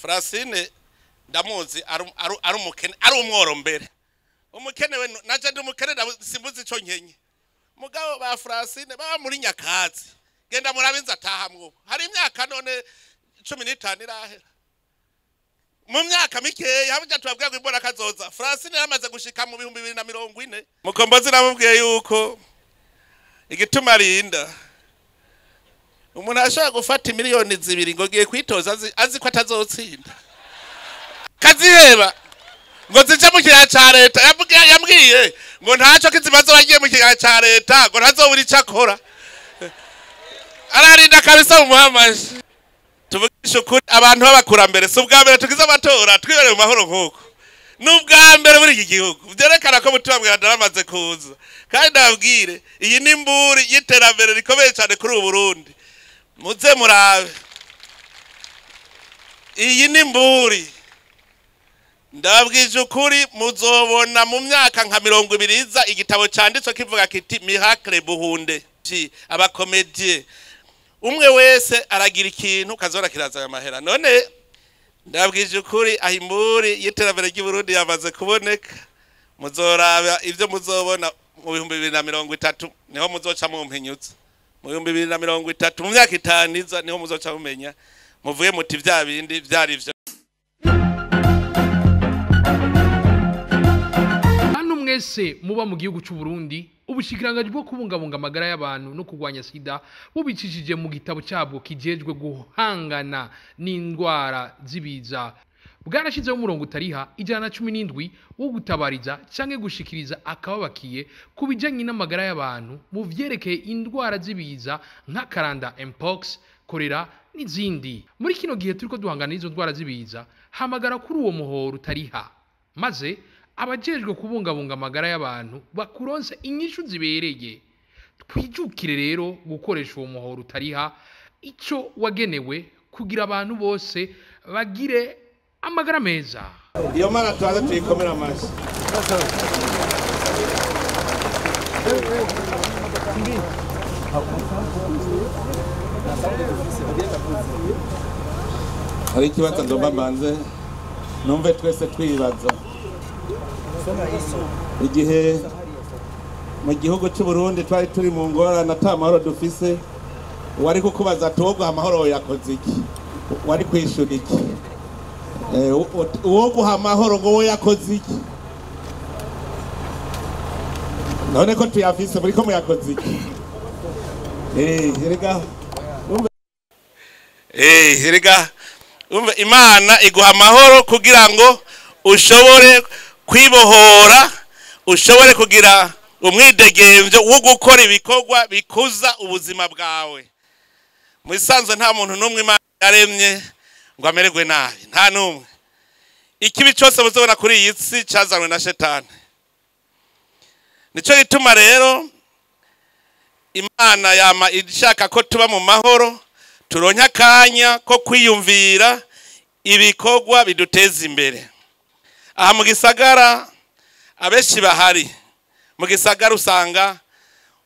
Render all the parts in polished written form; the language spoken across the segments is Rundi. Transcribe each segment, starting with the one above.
Francine ndamuzi ari umukene, ari umworo mbere. Umukene we naje ndi umukene, simbuzi ico nkenye. Mugabo ba Francine baba muri nyakatsi. Genda murabe atahamwo. Hari imyaka none 15 irahera. Mu myaka mikeya habya tubabwira ngo imbona kazoza. Francine yamaze gushika mu 2040. Mukombozi namubwiye yuko igituma arinda umuntu ashobora gufata miliyoni 2 ngo giye kwitoza azi ko atazotsinda. Kaziheba ngo zije mu kigega ca leta, yambwiye ngo ntaco kizimazo bagiye mu kigega ca leta ngo ntazobura ico akora. Ararinda kabisa umuhamaje. Tuvugisha ukuri abantu b'abakurambere si ubwa mbere tugize amatora twibereye mu mahoro nk'uko. Ni ubwa mbere muri iki gihugu vyerekana ko mutima mweranda yaramaze kuza. Kandi ndababwire iyi ni imburi y'iterambere rikomeye cane kuri ubu Burundi. Muze murabe. Iyi ni imburi. Ndababwije ukuri muzobona mu myaka nka 20 iza igitabo canditswe kivuga kiti Miracle Buhunde. Abakomedie umwe wese aragira ikintu kazora kiraza amahera. None ndabwije ukuri aho imburi y'iterambere ry'u Burundi yamaze kuboneka. Muzoraba ivyo muzobona mu 2030 niho muzoca mumpinyutsa. Mu 2030 mu myaka 5 iza niho muzoca mumenya muvuye muti vya bindi vyari vyo. Hano mwese muba mu gihugu cy'u Burundi, ubushikiranganji bwo kubungabunga amagara y'abantu no kurwanya sida bubicishije mu gitabo cyabwo kijejwe guhangana n'indwara z'ibiza bwarashizeho umurongo utariha 117 wo gutabariza canke gushikiriza akababakiye ku bijanye n'amagara y'abantu mu vyerekeye indwara z'ibiza nk'akaranda, mpox, kolera n'izindi. Muri kino gihe turiko duhangana n'izo ndwara z'ibiza, hamagara kuri uwo muhoro utariha maze abajejwe kubungabunga amagara y'abantu bakuronse inyishu zibereye. Twijukire rero gukoresha uwo muhoro utariha ico wagenewe kugira abantu bose bagire amagara meza. Iyo mana tubaze tuyikomera amashi. Hari ikibazo ngomba mbanze numve twese twibaza. Igihe mu gihugu cy'u Burundi twari turi mu ngorane ata mahoro dufise, wari kukubaza ati woguha amahoro yakoze iki? Wari kwishura iki? Uwo guha amahoro ngo we yakoze iki? None ko tuyafise muri ko muyakoze iki? Erega umve, Imana iguha amahoro kugira ngo ushobore kwibohora, ushobore kugira umwidegemvyo wo gukora ibikorwa bikuza ubuzima bwawe. Mu isanzwe nta muntu n'umwe Imana yaremye ngo amererwe nabi, nta n'umwe. Ikibi cyose muzobona kuri iyi si cazanwe na Shetani. Nico gituma rero Imana yama ishaka ko tuba mu mahoro, turonka akanya ko kwiyumvira ibikorwa biduteza imbere. Aha mu gisagara abenshi bahari mu gisagara usanga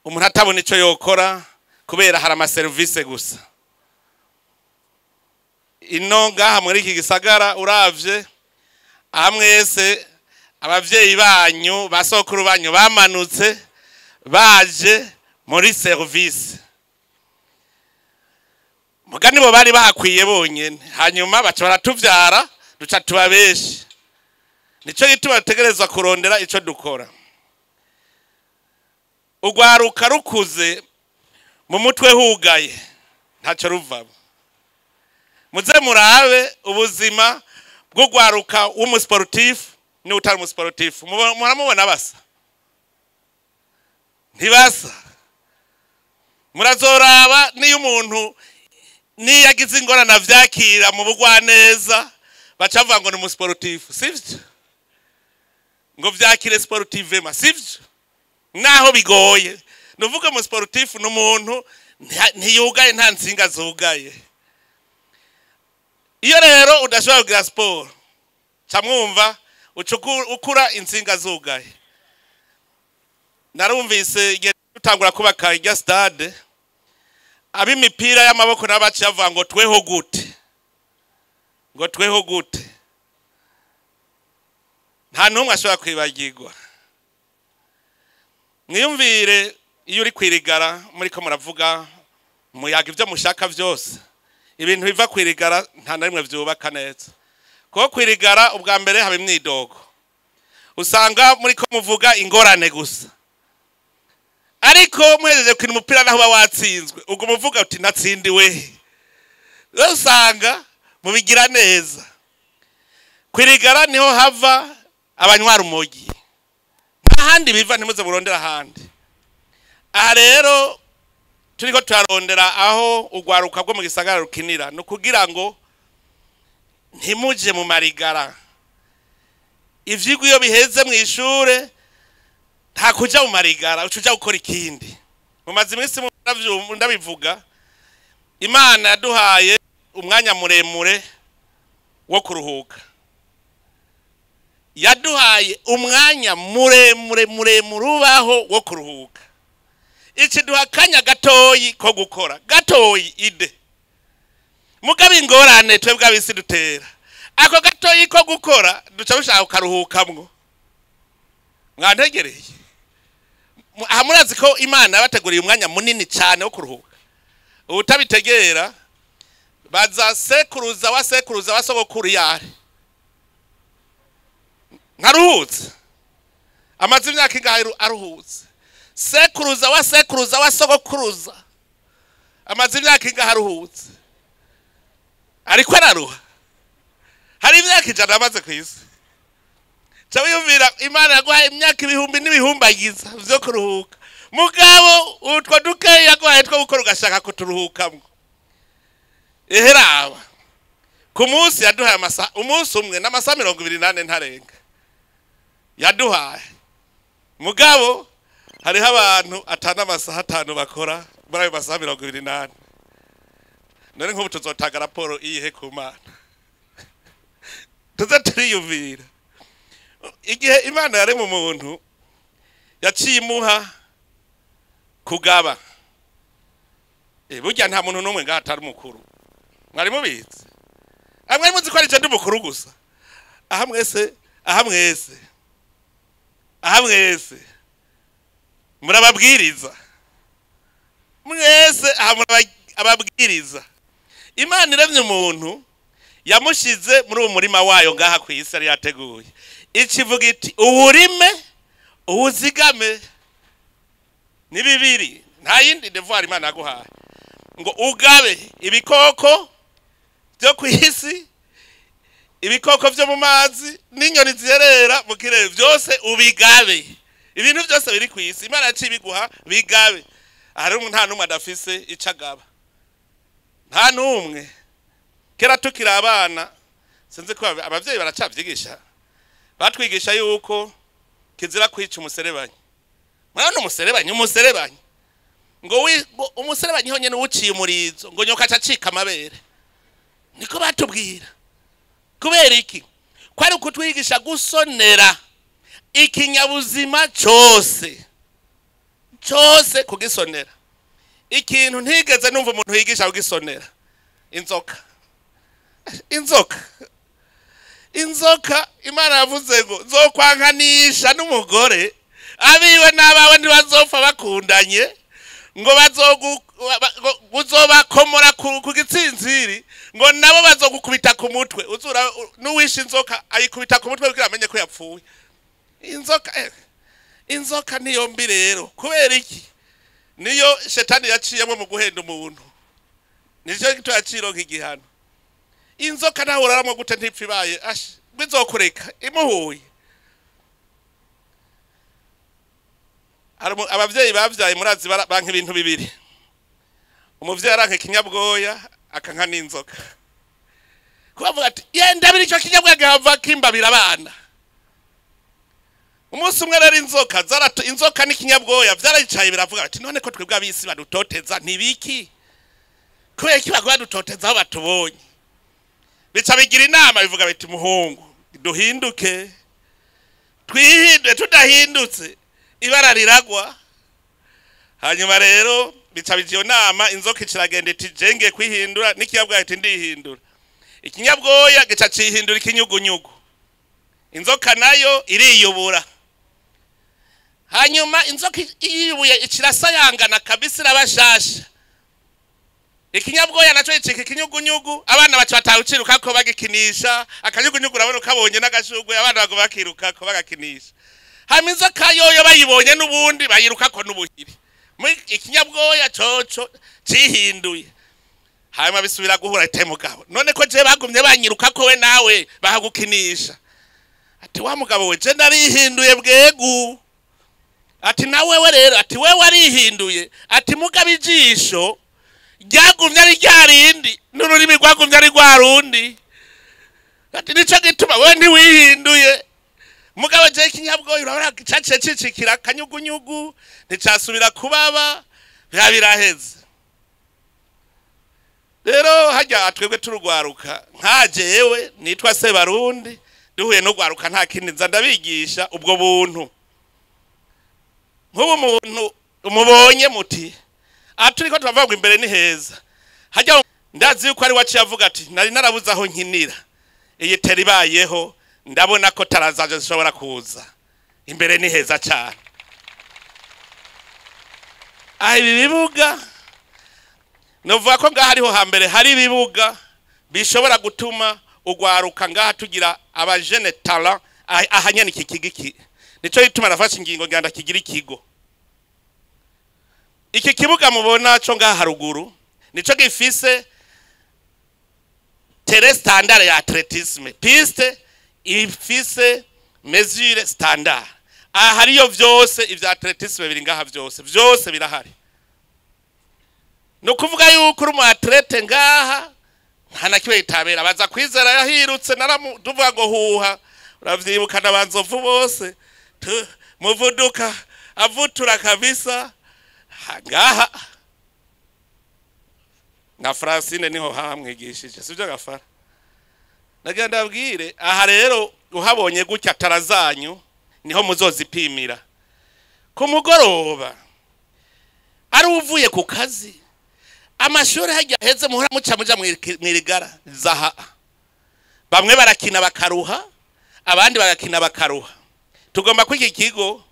umuntu atabona ico yokora kubera hari amaserivise gusa. Ino ngaha muri iki gisagara uravye aha mwese abavyeyi banyu basokuru banyu bamanutse baje muri service, mugani bo bari bahakwiye bonyene, hanyuma baca baratuvyara duca tuba benshi. Nico gituma dutegerezwa kurondera ico dukora. Ugwaruka rukuze mu mutwe hugaye ntaco ruvamo. Muze murabe ubuzima bw'ugwaruka w'umusportif ni utari umusportif, muramubona basa? Ntibasa. Murazoraba niyo umuntu niyo agize ingorane avyakira mu bugwaneza baca bavuga ngo ni umusportif, sivyo? Ngo vyakire sportivement, sivyo? Naho bigoye. Nuvuga mu sportif n'umuntu ntiyugaye, nta nsinga zugaye. Iyo rero udashobora kugira sport, camwumva ukura insinga zugaye. Narumvise igihe dutangura kubaka irya stade, ab'imipira y'amaboko n'abaciye bavuga ngo tweho gute? Ngo tweho gute? Nta n'umwe ashobora kwibagirwa. Mwiyumvire iyo uri kwirigara muriko muravuga muyaga ibyo mushaka byose, ibintu biva kwirigara nta na rimwe vyubaka neza. Kuko kwirigara ubwa mbere haba imyidogo, usanga muriko muvuga ingorane gusa, ariko muhejeje gukina umupira naho uba watsinzwe uguma uvuga uti natsindiwe. Rero usanga mubigira neza. Kwirigara niho hava abanywa rumogi, nta handi biva, ntimuze murondera ahandi. Aha rero turiko turarondera aho urwaruka rwo mu gisagara rukinira, ni ukugira ngo ntimuje mu marigara. Ivyigwa iyo biheze mw'ishure nta kuja mu marigara, uca uja gukora ikindi. Mumaze iminsi ndabivuga, Imana yaduhaye umwanya muremure wo kuruhuka. Yaduhaye umwanya muremure muremure ubaho wo kuruhuka. Ikiduha akanya gatoyi ko gukora, gatoyi ide. Mugabo ingorane twebwe ab'isi dutera, ako gatoyi ko gukora duca dushaka kukaruhukamwo. Mwantegereye? Aha murazi ko Imana yabateguriye umwanya munini cyane wo kuruhuka. Ubutabitegera baza sekuruza wa sekuruza wa sogokuru yari nkaruhutse, amaze imyaka ingahe aruhutse? Sekuruza wa sekuruza wa sogokuruza amaze imyaka ingahe aruhutse? Ariko araruha, hari imyaka 100 amaze ku isi. Ca wiyumvira Imana yaguhaye imyaka ibihumbi n'ibihumbagiza vyo kuruhuka, mugabo utwo dukeya yaguhaye two gukora ugashaka kuturuhukamwo. Eheraba ku munsi yaduhaye amasaha, umunsi umwe n'amasaha 24 ntarenga yaduhaye, mugabo hariho abantu atana amasaha 5 bakora muri ayo masaha 24. None nk'ubu tuzotanga raporo iyihe ku Mana? Tuze turiyumvira. Igihe Imana yarema umuntu yaciye imuha kugaba. Burya nta muntu n'umwe ngaha atari mukuru. Mwari mubizi? Mwari muzi ko ari je ndi mukuru gusa? Aha mwese, aha mwese, aha mwese murababwiriza mwese, aha murababwiriza. Imana iremye umuntu yamushize muri uwo murima wayo ngaha ku isi yari yateguye, ikivuga iti uwurime uwuzigame. Ni bibiri, nta yindi devoir Imana yaguhaye, ngo ugabe ibikoko byo ku isi, ibikoko byo mu mazi n'inyoni ziyerera mu kirere, byose ubigabe. Ibintu byose biri ku isi Imana yaciye ibiguha bigabe. Aha nta n'umwe adafise ico agaba, nta n'umwe. Kera tukiri abana, sinzi ko abavyeyi baracavyigisha, batwigisha yuko kizira kwica umuserebanyi. Murabona umuserebanyi, umuserebanyi ngo umuserebanyi honyene uciye umurizo ngo nyoka acacika amabere. Niko batubwira. Kubera iki? Kwari ukutwigisha gusonera ikinyabuzima cose cose, kugisonera. Ikintu ntigeze numva umuntu yigisha kugisonera, inzoka. Inzoka, inzoka Imana yavuze ngo nzokwankanisha n'umugore, abiwe n'abawe ntibazopfa bakundanye, ngo uzobakomora ku gitsinziri, ngo nabo bazogukubita ku mutwe. Uzura n'uwishe inzoka ayikubita ku mutwe kugira amenye ko yapfuye. Inzoka, inzoka niyo mbi rero. Kubera iki? Niyo shetani yaciyemo mu guhenda umuntu, nicyo gito yacironka igihano. Inzoka naho uraramwo gute ntipfa ibaye, bizokureka imuhuye. Abavyeyi bavyaye murazi banka ibintu bibiri. Umuvyeyi aranka ikinyabwoya akanka n'inzoka. Kubavuga ati yenda biri ico kinyabwoya gihava kimbabira abana. Umunsi umwe rero inzoka inzoka n'ikinyabwoya vyarayicaye biravuga ati none ko twebwe abisi badutoteza ntibiki? Kubera iki bagwa badutoteza aho batubonye? Bica bigira inama bivuga biti muhungu duhinduke, twihindure, tudahindutse ibara riragwa. Hanyuma rero bica bigira iyo nama, inzoka iciragenda iti jenge kwihindura, n'ikinyabwoya iti ndihindura. Ikinyabwoya gica cihindura ikinyugunyugu, inzoka nayo iriyubura. Hanyuma inzoka iyubuye ikirasayangana kabisa, irabashasha. Ikinyabwoya naco gicika ikinyugunyugu, abana baca batawucirukako bagikinisha. Akanyugunyugu urabona ukabonye n'agashugwe, abana baguma bakirukako bagakinisha. Hanyuma inzoka yoyo bayibonye n'ubundi bayirukako n'ubuhiri. Muri ikinyabwoya coco cihinduye. Hanyuma bisubira guhura, ite mugabo, none ko je bagumye banyirukako, we nawe bahagukinisha? Ati wa mugabo we, je narihinduye bwegu. Ati nawe we rero, ati we warihinduye, ati mugabo ijisho ryagumye ari rya rindi n'ururimi rwagumye ari rwa rundi. Ati nico gituma wewe ntiwihinduye, mugabo je ikinyabwoya urabona caciye cicikira akanyugunyugu, nticasubira kubaba, biba biraheze. Rero hajya twebwe turugwaruka, nka jewe nitwa Sebarundi, duhuye no gwaruka nta kindi nza ndabigisha ubwo buntu. Nk'ubu umuntu umubonye muti aha turiko turavuga ngo imbere ni heza, hajya ndazi yuko ari waciye avuga ati nari narabuze aho nkinira, iyi tera ibayeho ndabona ko tarazaje zishobora kuza, imbere ni heza cyane. Aha ibi bibuga novuga ko ngaha ariho hambere hari ibibuga bishobora gutuma ugwaruka ngaha tugira aba jeunes talents. Aha nyene iki kigo iki nico gituma nafashe ingingo ngira ndakigira ikigo. Iki kibuga mubona co ngaha haruguru nico gifise terrain standard ya athlétisme, piste ifise mesure standard. Aha hariyo vyose ivya athlétisme biri ngaha, vyose vyose birahari. Ni ukuvuga yuko uri umu athlète ngaha nta na kimwe gitabera. Baza kwizera yahirutse naramu tuvuga ngo huha, uravyibuka na banzovu bose muvuduka avutura kabisa. Ha, ngaha na Francine niho hamwigishije, sivyo gafara? Nagira ndabwire, aha rero uhabonye gutya, tara zanyu niho muzozipimira ku mugoroba, ari uvuye ku kazi, amashuri hajya heze, muhora muca muja mwirigara zaha. Bamwe barakina bakaruha, abandi bagakina bakaruha. Tugomba ko iki kigo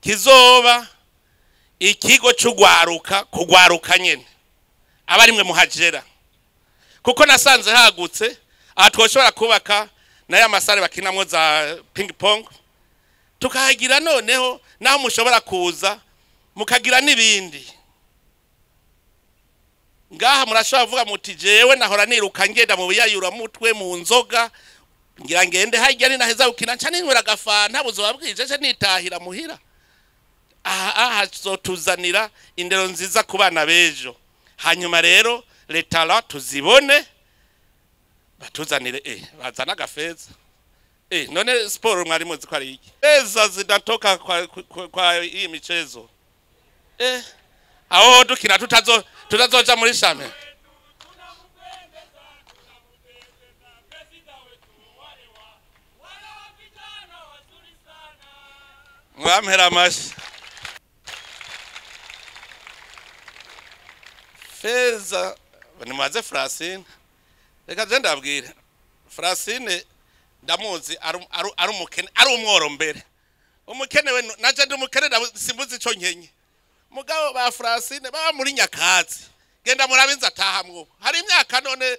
kizoba ikigo c'ugwaruka, kugwaruka nyene aba arimwe muhagera, kuko nasanze hagutse. Aha twoshobora kubaka nayo ama salles bakinamwo za ping pong, tukahagira noneho naho mushobora kuza mukagira n'ibindi. Ngaha murashobora kuvuga muti jewe nahora niruka ngenda mu biyayura mutwe, mu nzoga, ngira ngende harya ninaheza gukina nca ninywera agafanta, buzoba bwije nce nitahira muhira. Aha aha zotuzanira indero nziza ku bana b'ejo. Hanyuma rero les talents tuzibone, batuzanire bazana agafeza. None siporo mwari muzi ko ari iki? Feza zinatoka kwa hii michezo. Aho dukina tutazoja muri shame. Mwampera amashi. Feza nimubaze Francine, reka je ndabwire Francine, ndamuzi ari umukene, ari umworo mbere. Umukene we naje ndi umukene, simbuze ico nkenye, mugabo ba Francine baba muri nyakatsi, genda murabe inzu atahamwo, hari imyaka none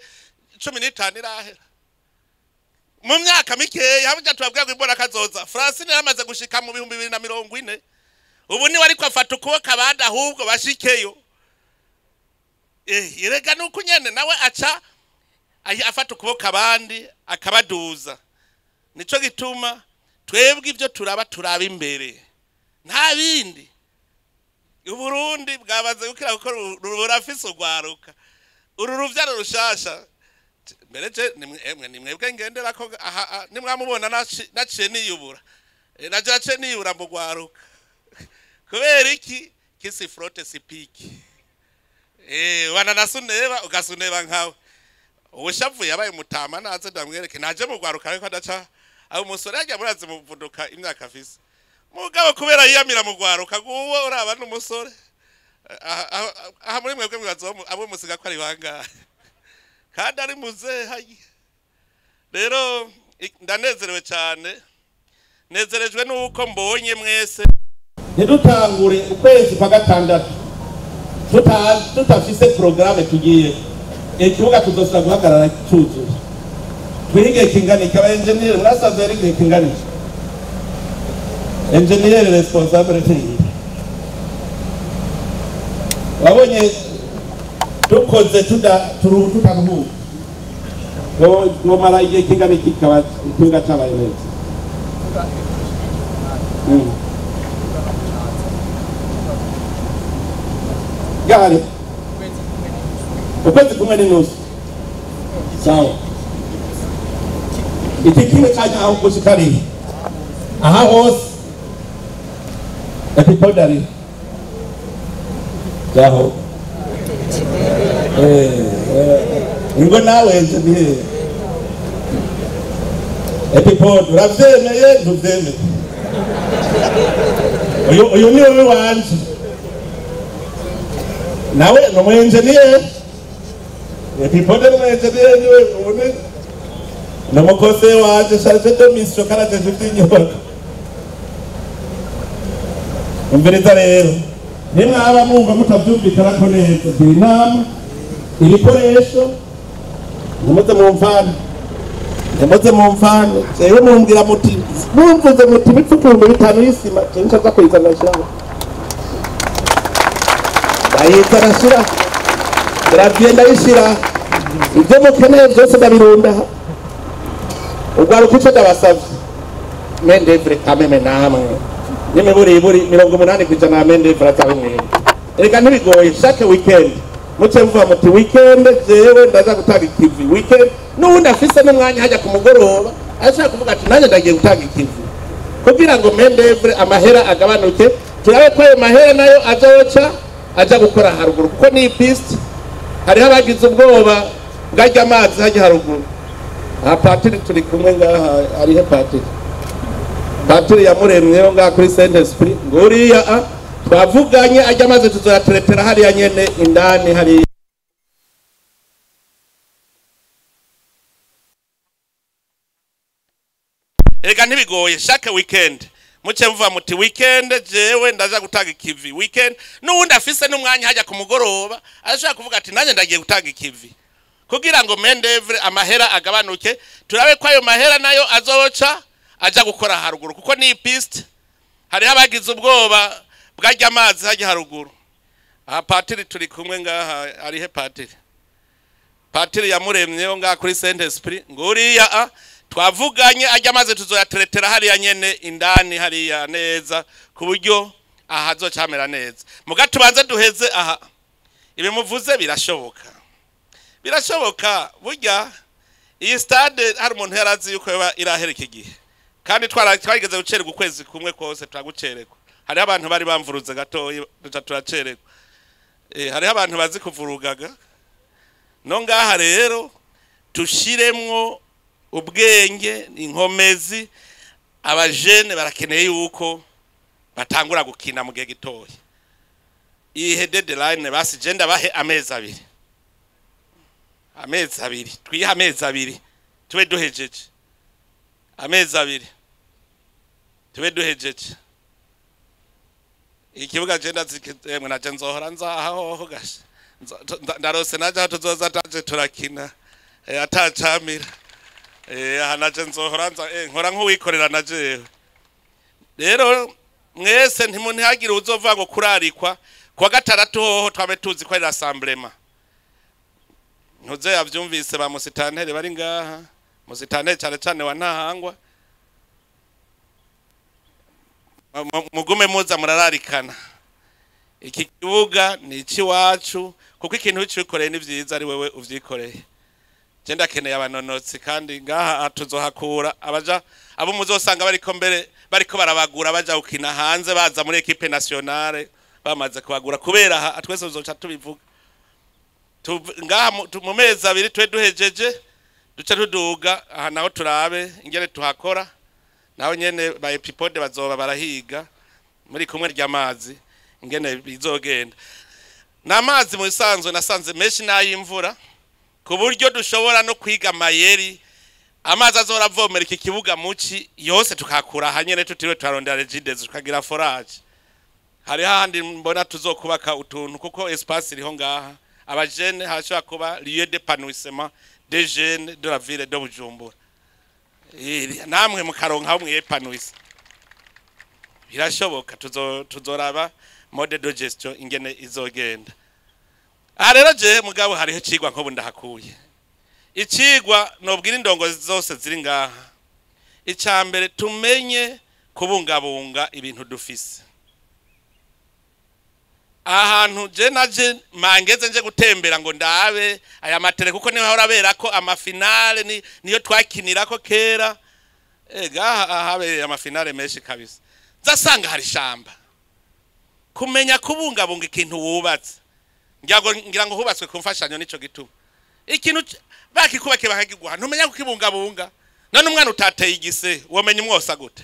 15 irahera. Mu myaka mikeya habya tubabwira ngo imbona kazoza, Francine yamaze gushika mu 2040. Ubu niwe ariko afata ukuboko abandi ahubwo bashikeyo. Erega nuko nyene nawe aca afata ukuboko abandi akabaduza. Nico gituma twebwe ibyo turaba, turaba imbere, nta bindi. Uburundi bwabaze gukira kuko burafise urwaruka, uru ruvyaro rushasha. Mbere je nimwe nimwebwe ngendera ko aha nimwamubona naciye niyubura. Naje naciye niyubura mu rwaruka. Kubera iki? Qui se frotte se pique. Wananasuneba ugasuneba nkawe. Ubushavuye yabaye mutama, naze ndamwereke naje mu rwaruka, ariko adaca abo umusore yajya murazi muvuduka imyaka afise, mugabo kubera yiyamira mu rwaruka guwo uraba n'umusore. Aha muri mwebwe mwibaza abo musiga ko ari bangahe kandi ari muzehe? Hayi. Rero ndanezerewe cyane, nezerejwe nuko mbonye mwese. Ntidutangure ukwezi kwa gatandatu tutafise programme tugiye. Ikibuga tuzosubira guhagarara cyuzuye. Twige kingana iki? Aba engineer mwasanze ari igihe kingana iki? Engineer responsable ntiyihe. Wabonye dukoze tutaruhuka. Ngomara igihe kingana iki kikaba ikibuga cyabaye neza? Gari ukwezi kumwe n'inusu. Sawa. Iki kimwe cyaje aho gushika ari aha hose epipodari jaho ingo nawe engineer epipod uravyemeye ntuvyemeye? Uyu ni wewe wanje nawe ni umu engineer epipode ni umu engineer niwe ubone ni umukozi wanje charge de mission karajeje ivy'inyubako. Umviriza rero, nimwaba mwumva mutavyumvikanako neza, gira inama ibikoresho ntimuze mumvane, ntimuze mumvane. Jewe mumbwira muti mumvuze muti imifuko 5000 y'isima, jewe ncaza kuyizana nshiraho, ndayizana nshira, ndavye ndayishira, ivyo mukeneye vyose ndabirunda. Urwaruka ico ndabasavye, mendevre kameme namwe n'imiburiburi 80% ya mendevre azaba mwebwe. Erega ntibigoye, chaque weekend muce muvuga muti weekend jewe ndaza gutanga ikivi weekend, n'uwundi afise n'umwanya hajya ku mugoroba ashaka kuvuga ati nanjye ndagiye gutanga ikivi, kugira ngo mendevre amahera agabanuke, turabe ko ayo mahera nayo azoca aja gukora haruguru, kuko ni piste hariho abagize ubwoba bwajya amazi hajya haruguru. Aha patiri turi kumwe ngaha, arihe patiri? Patiri yamuremye yo ngaha kuri Saint Esprit, nguriya twavuganye ajya amazi tuzoyateretera hariya nyene indani hariya. Erega ntibigoye, chaque weekend muce muvuga muti weekend jewe ndaza gutanga ikivi weekend, n'uwundi afise n'umwanya hajya ku mugoroba ashaka kuvuga ati nanjye ndagiye gutanga ikivi, kugira ngo mendevre amahera agabanuke, turabe ko ayo mahera nayo azoca aja gukora haruguru, kuko ni piste hariho abagize ubwoba bwajya amazi hajya haruguru. Aha patiri turi kumwe ngaha, arihe patiri? Patiri yamuremye yo ngaha kuri Saint Esprit, nguriya twavuganye ajya amazi tuzoyateretera hariya nyene indani hariya neza, ku buryo aha azocamera neza. Muga tubanze duheze aha, ibi muvuze birashoboka, birashoboka. Burya iyi stade hari umuntu yarazi yuko yoba irahera iki gihe, kandi twarigeze gucererwa ukwezi kumwe kose turagucererwa. Hariho abantu bari bamvuruze gatoyi duca turacererwa. Hariho abantu bazi kuvurugaga. No ngaha rero tushiremwo ubwenge, inkomezi. Abajene barakeneye yuko batangura gukina mu gihe gitoya. Ihe deadline basi je ndabahe amezi abiri, amezi abiri, twihe amezi abiri tube duhejeje, amezi abiri tube duhejeje. Ikibuga je ndazikemwe naje nzohora nzaha hoho gashe, ndarose naje aho tuzoza taje turakina atacamira. Aha naje nzohora nza nkora nk'uwikorera na jewe. Rero mwese ntihagire uzova ngo kurarikwa kuwa gatandatu hoho twabe tuzi ko ari rassemblement. Ntuze yavyumvise ba musitantere bari ngaha, musitantere cyane cyane wa Ntahangwa, mugume muza murararikana. Iki kibuga ni icy'iwacu, kuko ikintu ucikoreye ni vyiza ari wewe uvyikoreye. Je ndakeneye abanonotsi, kandi ngaha tuzohakura abaja abo muzosanga bariko mbere bariko barabagura baja gukina hanze, baza muri equipe nationale bamaze kubagura, kubera aha twese tuzoca tubivuga. Ngaha mu mezi abiri twe duhejeje duce tuduga aha naho turabe ingene tuhakora, naho nyene ba epipode bazoba barahiga muri kumwe ry'amazi ingene bizogenda. N'amazi mu bisanzwe nasanze menshi n'ay'imvura, ku buryo dushobora no kwiga amayeri Amazi azoravomera iki kibuga muci yose tukakura hanyene tutiriwe turarondera Regideso, tukagira forage. Hari hahandi mbona tuzokubaka utuntu kuko espace iriho ngaha. Abajene hashobora kuba lieu d'épanouissement des jeunes de la ville de Bujumbura. Namwe mukaronka aho mwiyepanouissa. Birashoboka, tuzoraba mode de gestion ingene izogenda. Aha rero je mugabo hariho icigwa nkobu ndahakuye. Icigwa nobwira indongo zose ziri ngaha. Ica mbere, tumenye kubungabunga ibintu dufise. Ahantu je naje mangeze nje gutembera ngo ndabe aya matere, kuko niho ahora abera ko amafinale, niyo twakinirako kera. Ega ahabereye amafinale menshi kabisa. Nzasanga hari ishamba. Kumenya kubungabunga ikintu wubatse. Ngira ngo hubatswe ku mfashanyo, nico gituma. Ikintu bakikubake bakakiguha, ntumenya kukibungabunga. None umwana utateye igise, womenya umwosa gute?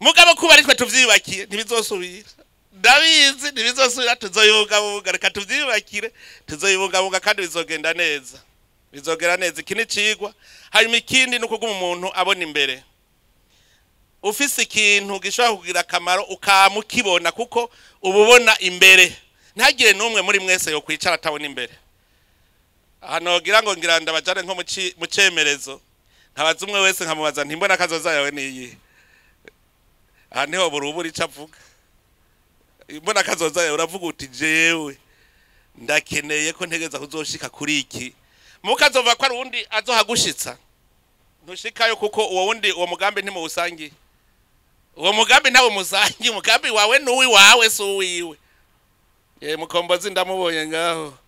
Mugabo kuba ari twe tuvyiyubakiye ntibizosubira. Ndabizi ntibizosubira, tuzoyibungabunga, reka tuvyiyubakire, tuzoyibungabunga kandi bizogenda neza. Bizogera neza. Iki ni icigwa. Hanyuma ikindi ni ukuguma umuntu abona imbere. Ufise ikintu gishobora kugira akamaro ukama ukibona, kuko uba ubona imbere. Ntagire n'umwe muri mwese yo kwicara atabona imbere. Hano ngira ngo ngira ndabajane nko mu cemerezo, nkabaza umwe wese, nkamubaza nti: "Mbona kazoza yawe niyi?" Aha niho burubura ico avuga. Mbona kazoza yawe, uravuga uti: "Jewe ndakeneye ko ntegeza kuzoshika kuri iki." Mukazova ko ari uwundi azohagushitsa, ntushikayo, kuko uwo wundi uwo mugambi ntimuwusangiye. Uwo mugambi ntawo musangiye. Umugambi wawe n'uwiwawe, si uwiwe. Ye Mukombozi ndamubonye ngaho.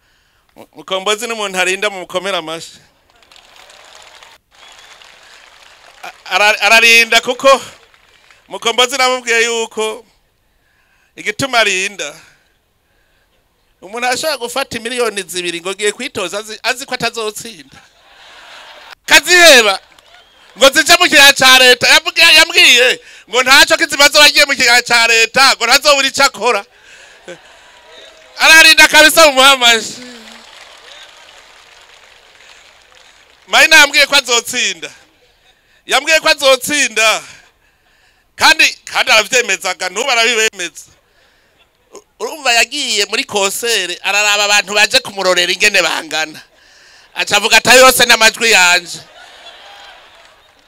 Mukombozi n'umuntu arinda, mumukomera amashi. Ararinda kuko Mukombozi namubwiye yuko igituma arinda, umuntu ashobora gufata miliyoni 2 ngo agiye kwitoza azi ko atazotsinda, kaziheba ngo zije mu kigega ca leta. Yambwiye ngo ntaco kizimazo bagiye mu kigega ca leta, ngo ntazobura ico akora. Ararinda kabisa, mumuhamashi. Mayina yambwiye ko azotsinda, yambwiye ko azotsinda kandi aravyemezaga, n'ubu arabibemeza. Urumva yagiye muri concert, araraba abantu baje kumurorera ingene bangana, aca avuga ati: "Yose n'amajwi yanje."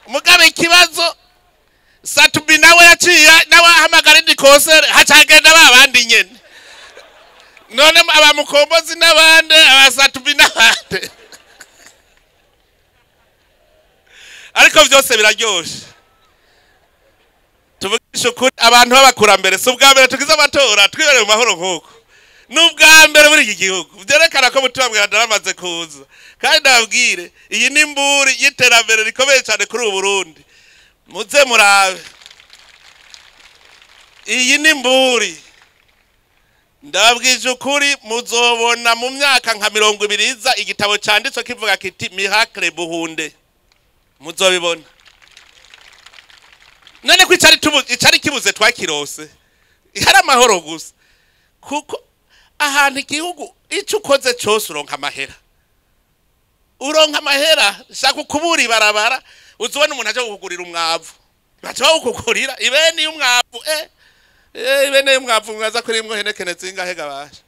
Mugabe ikibazo, Satubi nawe yaciye nawe ahamagara indi concert, haca hagenda ba bandi nyene. None abamukombozi n'abandi, abasatubi n'abandi, ariko vyose biraryoshe. Tuvugishe ukuri, abantu b'abakurambere, si ubwa mbere tugize amatora twibereye mu mahoro nk'uko. Ni ubwa mbere muri iki gihugu, byerekana ko mutima mweranda aramaze kuza. Kandi ndababwire, iyi ni imburi y'iterambere rikomeye cyane kuri ubu Burundi. Muze murabe, iyi ni imburi. Ndababwije ukuri, muzobona mu myaka nka 20 iza igitabo cyanditswe kivuga kiti "Miracle Buhunde", muzobibona. None ko icari kibuze twakirose, hari amahoro gusa, kuko ahantu igihugu icyo ukoze cyose uronka amahera, uronka amahera. Shaka ukubura ibarabara, uzubona umuntu aje kukugurira umwavu, baca bawukugurira ibeni y'umwavu. Ibene y'umwavu mwaza kuri imwe henekene zingahe gabasha?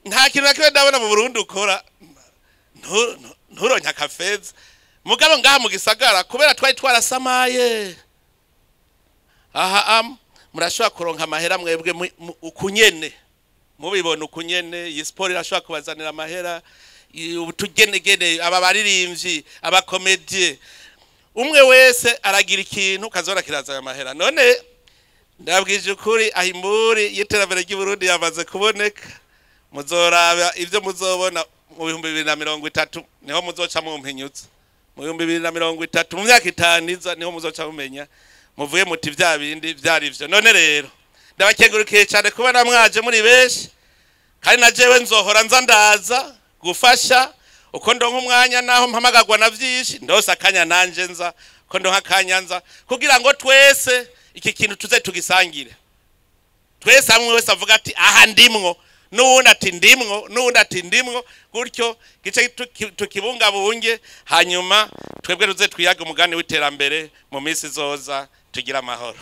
Nta kintu na kimwe ndabona mu Burundi ukora nturonke akafeza. Mugabo ngaha mu gisagara, kubera twari twarasamaye aha, murashobora kuronka amahera mwebwe ukunyene mubibona ukunyene. Iyi siporo irashobora kubazanira amahera, utugenegene, aba baririmbyi, abakomedie, umwe wese aragira ikintu kazora kirazana amahera. None ndabwije ukuri, aho imburi y'iterambere ry'Uburundi yamaze kuboneka. Muzoraba ibyo muzobona mu 2030, niho muzoca mumpinyutsa. Mu 2030, mu myaka 5 iza, niho muzoca mumenya, muvuye muti: "Vya bindi vyari vyo." None rero ndabakengurukiye cyane kuba namwaje muri benshi, kandi na jewe nzohora nza ndaza gufasha uko ndonka umwanya. Naho mpamagagwa na vyinshi, ndose akanya nanje nza, ko ndonka akanya nza, kugira ngo twese iki kintu tuze tugisangire twese hamwe. Wese avuga ati: "Aha ndimwo." N'uwundi ati ndimwo, n'uwundi ati ndimwo, gutyo gice tukibungabunge, hanyuma twebwe tuze twiyage umugambi w'iterambere mu minsi izoza, tugire amahoro.